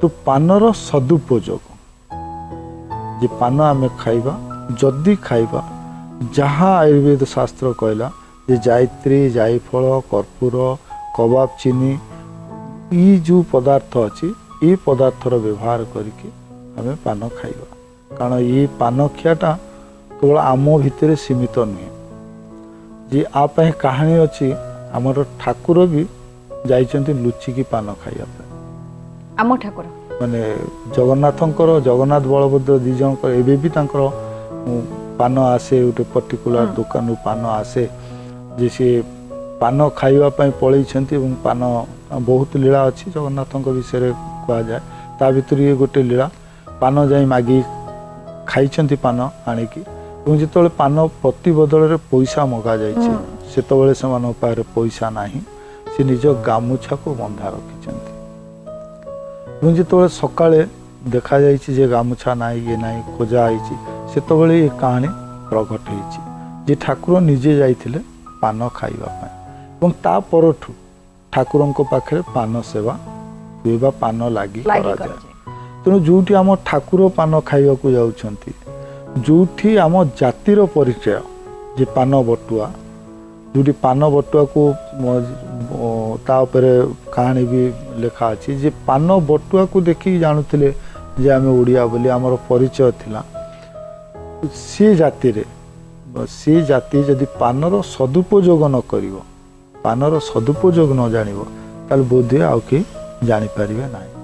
ତ ପାନର ସଦୁପଯୋଗ ଯେ ପାନ ଆମେ ଖାଇବା, ଯଦି ଖାଇବା, ଯାହା ଆୟୁର୍ବେଦ ଶାସ୍ତ୍ର କହିଲା ଯେ ଜାଇତ୍ରୀ, ଜାଇଫଳ, କର୍ପୂର, କବାବ ଚିନି, ଇ ଯେଉଁ ପଦାର୍ଥ ଅଛି, ଏ ପଦାର୍ଥର ବ୍ୟବହାର କରିକି ଆମେ ପାନ ଖାଇବା। କାରଣ ଏ ପାନ ଖିଆଟା କେବଳ ଆମ ଭିତରେ ସୀମିତ ନୁହେଁ ଯେ ଆ ପାଇଁ କାହାଣୀ ଅଛି। ଆମର ଠାକୁର ବି ଯାଇଛନ୍ତି ଲୁଚିକି ପାନ ଖାଇବା ପାଇଁ। ଆମ ଠାକୁର? ମାନେ ଜଗନ୍ନାଥଙ୍କର, ଜଗନ୍ନାଥ ବଳଭଦ୍ର ଦି ଜଣଙ୍କର ଏବେ ବି ତାଙ୍କର ପାନ ଆସେ, ଗୋଟେ ପର୍ଟିକୁଲାର ଦୋକାନରୁ ପାନ ଆସେ ଯେ ସିଏ ପାନ ଖାଇବା ପାଇଁ ପଳେଇଛନ୍ତି। ଏବଂ ପାନ ବହୁତ ଲୀଳା ଅଛି ଜଗନ୍ନାଥଙ୍କ ବିଷୟରେ କୁହାଯାଏ, ତା ଭିତରୁ ଇଏ ଗୋଟେ ଲୀଳା। ପାନ ଯାଇ ମାଗି ଖାଇଛନ୍ତି ପାନ ଆଣିକି, ଏବଂ ଯେତେବେଳେ ପାନ ପ୍ରତି ବଦଳରେ ପଇସା ମଗାଯାଇଛି, ସେତେବେଳେ ସେମାନଙ୍କ ପାଖରେ ପଇସା ନାହିଁ। ସେ ନିଜ ଗାମୁଛାକୁ ବନ୍ଧା ରଖିଛନ୍ତି ଏବଂ ଯେତେବେଳେ ସକାଳେ ଦେଖାଯାଇଛି ଯେ ଗାମୁଛା ନାହିଁ, ଇଏ ନାହିଁ, ଖୋଜା ହେଇଛି, ସେତେବେଳେ ଏ କାହାଣୀ ପ୍ରକଟ ହେଇଛି ଯେ ଠାକୁର ନିଜେ ଯାଇଥିଲେ ପାନ ଖାଇବା ପାଇଁ। ଏବଂ ତା ପରଠୁ ଠାକୁରଙ୍କ ପାଖରେ ପାନ ସେବା ହୁଏ ବା ପାନ ଲାଗି ଲାଗି କରାଯାଏ। କରାଯାଏ। ତେଣୁ ଯେଉଁଠି ଆମ ଠାକୁର ପାନ ଖାଇବାକୁ ଯାଉଛନ୍ତି, ଯେଉଁଠି ଆମ ଜାତିର ପରିଚୟ ଯେ ପାନ ବଟୁଆ, ଯେଉଁଠି ପାନ ବଟୁଆକୁ ତା ଉପରେ କାହାଣୀ ବି ଲେଖା ଅଛି ଯେ ପାନ ବଟୁଆକୁ ଦେଖିକି ଜାଣୁଥିଲେ ଯେ ଆମେ ଓଡ଼ିଆ ବୋଲି ଆମର ପରିଚୟ ଥିଲା, ସେ ଜାତିରେ ସେ ଜାତି ଯଦି ପାନର ସଦୁପଯୋଗ ନ କରିବ, ପାନର ସଦୁପଯୋଗ ନ ଜାଣିବ, ତାହେଲେ ବୋଧହୁଏ ଆଉ କେହି ଜାଣିପାରିବେ ନାହିଁ।